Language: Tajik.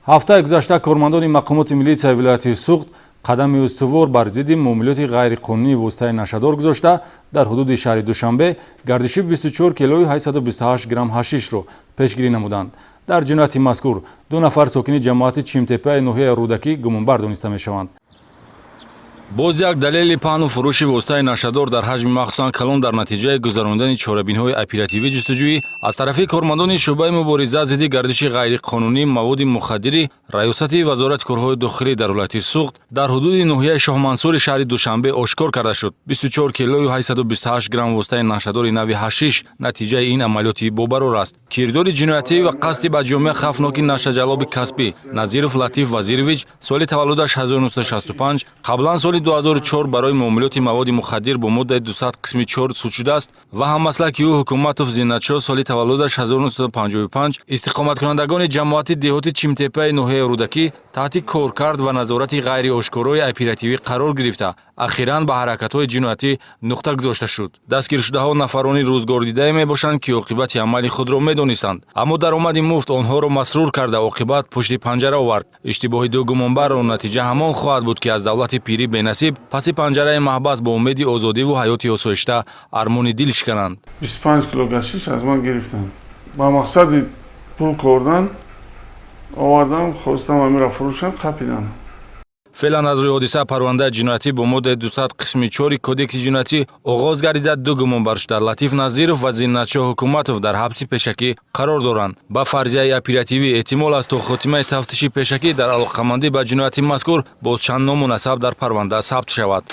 Ҳафтаи гузашта кормандони мақомоти милитсияи вилояти Суғд қадами устувор бар зидди муомилоти ғайриқонунии воситаи нашъадор гузошта, дар ҳудуди шаҳри Душанбе гардиши 24 килою 828 грамм ҳашишро пешгирӣ намуданд. Дар ҷинояти мазкур ду нафар сокини ҷамоати Чимтепаи ноҳияи Рӯдакӣ гумонбар дониста мешаванд. Боз як далели паҳну фурӯши воситаи нашъадор дар ҳаҷми махсусан калон дар натиҷаи гузаронидани чорабиниҳои оперативӣ ҷустуҷӯӣ аз тарафи кормандони шӯъбаи мубориза зидди гардиши ғайриқонунии маводи мухаддири Раёсати Вазорати корҳои дохилӣ дар вилояти Суғд дар ҳудуди ноҳияи Шоҳмансури шаҳри Душанбе ошкор карда шуд. 24 килою 828 грамм воситаи нашъадори нави ҳашиш натиҷаи ин амалиёти бобарор аст. Кирдори ҷиноятӣ ва қасди ба ҷомеа хавфноки нашъаҷаллоби касбӣ Назиров Латиф Вазирович, соли таваллудаш 1965, қаблан соли 2004 барои муомилоти маводи мухаддир бо моддаи 200 қисми 4 суд шудааст, ва ҳаммаслаки ӯ Ҳукуматов Зиннатшоҳ, соли таваллудаш 1955, истиқоматкунандагони ҷамоати деҳоти Чимтепаи ноҳияи Рӯдакӣ, таҳти коркард ва назорати ғайриошкорои оперативӣ қарор гирифта, ахиран ба ҳаракатҳои ҷиноятӣ нуқта гузошта шуд. Дастгиршудаҳо нафарони рӯзгордидае мебошанд, ки оқибати амали худро медонистанд, аммо даромади муфт онҳоро масрур карда, оқибат пушти панҷара овард. Иштибоҳи ду гумонбарро натиҷа ҳамон хоҳад буд, ки аз давлати пирӣ бенасиб паси панҷараи маҳбас бо умеди озодиву ҳаёти осоишта армони дил шикананд. 25 кило гашиш аз ман гирифтанд. Ба мақсади пул кордан овардам, хостам амира фурӯшам, қапидам. Феълан аз рӯи ҳодиса парвандаи ҷиноятӣ бо моддаи 200 қисми 4 Кодекси ҷиноятӣ оғоз гардида, ду гумонбаршуда Латиф Назиров ва Зиннатшоҳ Ҳукуматов дар ҳабси пешакӣ қарор доранд. Ба фарзияи оперативӣ, эҳтимол аст, то хотимаи тафтиши пешакӣ дар алоқамандӣ ба ҷинояти мазкур боз чанд ному насаб дар парванда сабт шавад.